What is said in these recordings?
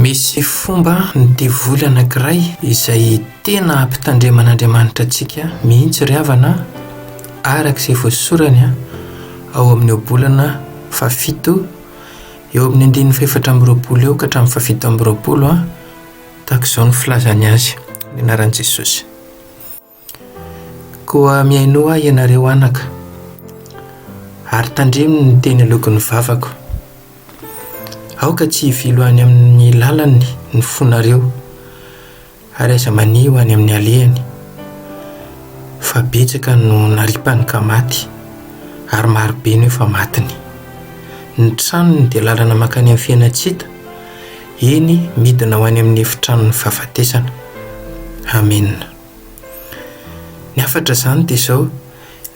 Misy fomba ny devoly anankiray izay tena ampitandreman'Andriamanitra antsika mihitsy ry havana araka izay voasorany ao amin'ny ohabolana fahafito eo amin'ny andininy fahefatra amby roapolo eo ka hatramin'ny fahafito amby roapolo tahaka izao ny filazany azy ny anaran'i Jesosy. Koa mihainoa ahy ianareo anaka, ary tandremo ny teny aloaky ny vavako. Aoka tsy hivilo any amin'ny lalany ny fonareo, ary aza mania ho any amin'ny alehany. Fa betsaka no naripany ka maty, ary marobe no efa matiny. Ny tranony dia lalana mankany amin'ny fiainan-tsy hita, eny, midina ho any amin'ny efitranon'ny fahafatesana. Amena. Ny hafatra izany dia izao,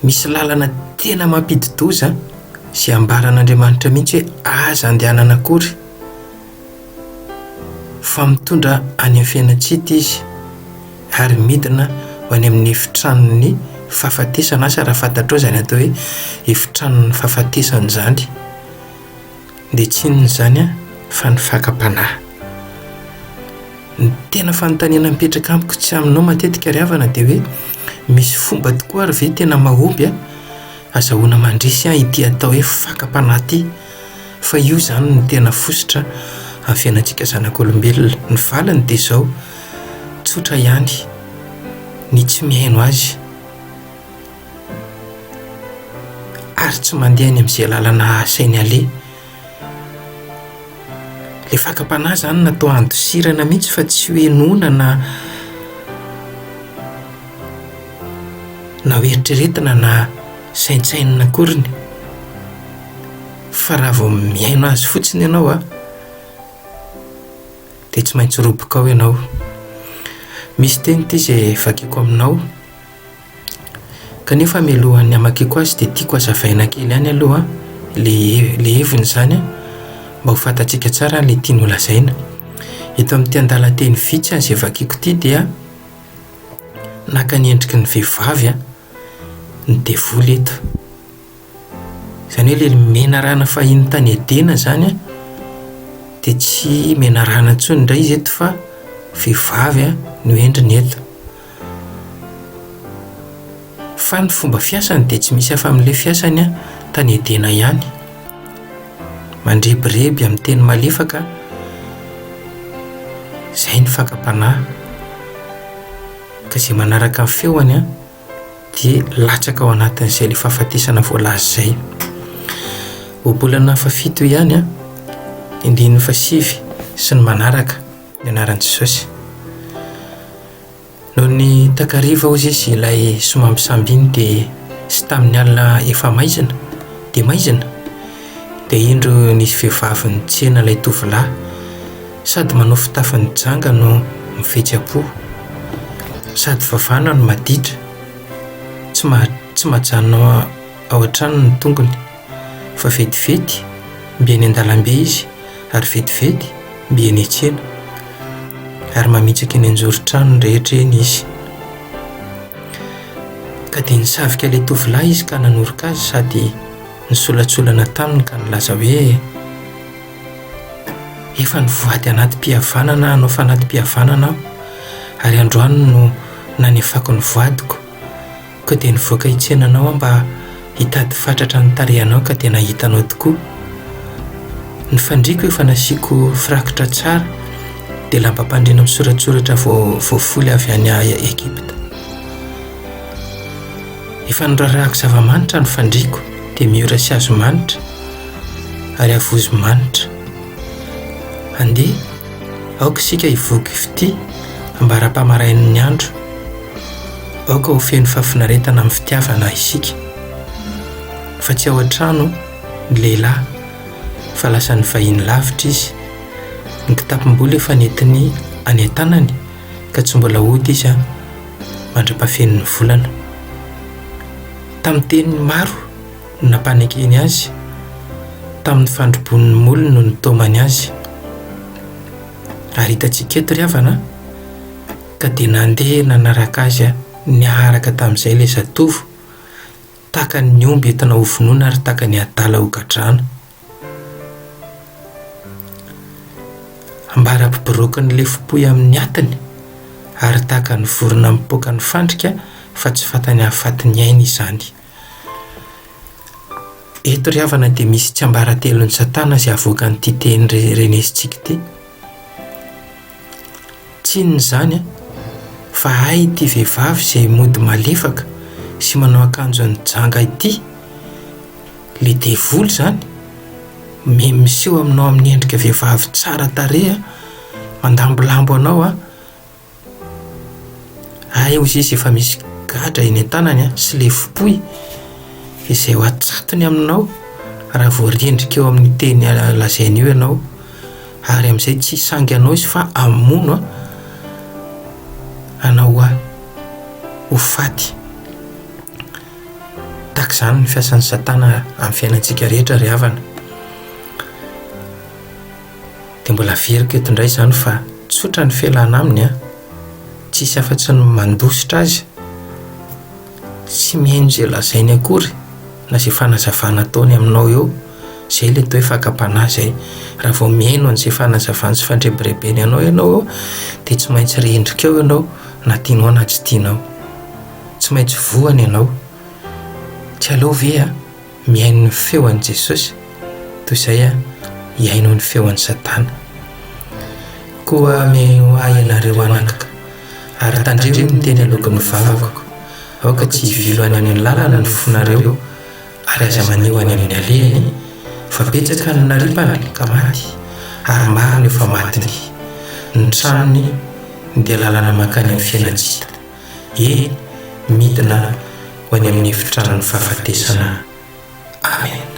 misy lalana tena mampidi-doza izay ambaran'Andriamanitra mihitsy hoe aza andehanana akory fa mitondra any amin'ny fiainan-tsy hita izy ary midina ho any amin'ny efitranon'ny fahafatesana, asa raha fantatrao izany atao hoe efitranon'ny fahafatesana izany. Dia tsy inona izany fa ny fakam-panahy. Ny tena fanontaniana mipetraka amiko tsy aminao matetika ry havana dia hoe misy fomba tokoa ary ve tena mahomby azahoana mandresy ity atao hoe fakam-panahy ity? Fa io izany no tena fositra amin'ny fiainantsika zanak'olombelona. Ny valiny dia izao, tsotra ihany, ny tsy mihaino azy. Ary tsy mandeha any amin'izay lalana asainy aleha. Ilay fakam-panahy izany natao handosirana mihitsy fa tsy ho henoina na na ho eritreretina na saintsainina akoriny. Fa raha vao mihaino azy fotsiny ianao an, dia tsy maintsy roboka ao ianao. Misy teny ity izay vakiko aminao. Kanefa mialohan'ny hamakiako azy dia tiako hazavaina kely ihany aloha ilay ilay heviny izany mba ho fantatsika tsara ilay tiany holazaina. Eto amin'ity andalan-teny vitsy izay vakiko ity dia naka ny endriky ny vehivavy ny devoly eto. Izany hoe ilay menarana fahiny tany Edena izany dia tsy menarana intsony indray izy eto fa vehivavy no endriny eto. Fa ny fomba fiasany dia tsy misy hafa amin'ilay fiasany tany Edena ihany. Mandrebireby amin'ny teny malefaka, izay ny fakam-panahy. Ka izay manaraka ny feony dia latsaka ao anatin'izay ilay fahafatesana voalaza izay. Ohabolana fahafito ihany, andininy fahasivy sy ny manaraka, ny anaran'i Jesosy. Nony takariva hozy izy ilay somambisamby iny dia sy tamin'ny alina efa maizina dia maizina dia indro nisy vehivavy nitsena ilay tovolahy sady manao fitafin'ny janga no mifetsy-po sady vavana no maditra tsy maha tsy mahajanona ao an-trano ny tongony fa vetivety mby eny an-dalambe izy ary vetivety mby eny an-tsena, ary mamitsaka eny an-joron-trano rehetra eny izy. Ka dia nisavika ilay tovolahy izy ka nanoroka azy sady nisolatsolana taminy ka nilaza hoe, Efa nivoady anatim-pihavanana hanao fanati-pihavanana aho, ary androany no nanefako ny voadiko. Koa dia nivoaka hitsena anao aho mba hitady fatratra ny tarehinao ka dia nahita anao tokoa. Ny fandriako efa nasiako firakitra tsara, dia lambam-pandriana misoratsoratra voafoly avy any Egypta. Efa norarahako zava-manitra ny fandriako, dia miora sy hazo manitra ary havozo manitra. Andeha, aoka isika hivoky fitia ambara-pamarain'ny andro. Aoka ho feno fahafinaretana amin'ny fitiavana isika. Fa tsy ao an-trano ny lehilahy, fa lasa nivahiny lavitra izy. Ny kitapom-bola efa nentiny any an-tanany, ka tsy mbola hody izy mandra-pahafeno ny volana. Tamin'ny teny maro no nampanekeny azy, tamin'ny fandrobon'ny molony no nitaomany azy. Ary hitantsika eto ry havana, ka dia nandeha nanaraka azy niaraka tamin'izay ilay zatovo, tahaka ny omby entina hovonoina ary tahaka ny adala hogadrana. Ambara-piboroaky ny lefom-pohy amin'ny atiny, ary tahaka ny vorona mipoaka ny fandrika fa tsy fantany hahafaty ny ainy izany. Eto ry havana dia misy tsiambaratelon'i Satana izay avoakan'ity teny renesintsika ity. Tsy inona izany fa hay ity vehivavy izay mody malefaka sy manao akanjo an'i janga ity, le devoly izany, me miseho aminao amin'ny endrika vehivavy tsara tarehy, mandambolambo anao an, Hay hozy izy efa misy gadra eny an-tanany sy lefom-pohy izay ho atsatony aminao raha vao rendrika eo amin'ny teny lazainy io ianao ary amin'izay tsy hisangy anao izy fa hamono anao ho faty. Tahaka izany ny fiasan'i Satana amin'ny fiainantsika rehetra ry havana. Dia mbola averiko eto indray izany fa tsotra ny fialana aminy an! Tsisy afa-tsy ny mandositra azy, tsy mihaino izay lazainy akory na izay fanazavana ataony aminao eo, izay ilay atao hoe fakam-panahy izay. Raha vao mihaino an'izay fanazavany sy fandrebirebeny anao ianao eo dia tsy maintsy rendrika eo ianao na tianao na tsy tianao. Tsy maintsy voany ianao. Tsy aleo ve an? Mihaino ny feo an'i Jesosy toy izay hihaino ny feo an'i Satana. Koa mihainoa ahy ianareo anaka, ary tandremo ny teny aloaky ny vavako. Aoka tsy hivilo any amin'ny lalana ny fonareo, ary aza maneho any amin'ny alehany, fa betsaka ny naripany ka maty, ary maro no efa matiny. Ny tranony dia lalana mankany amin'ny fiainan-tsy hita. Eny, midina ho any amin'ny efitranon'ny fahafatesana. Amena.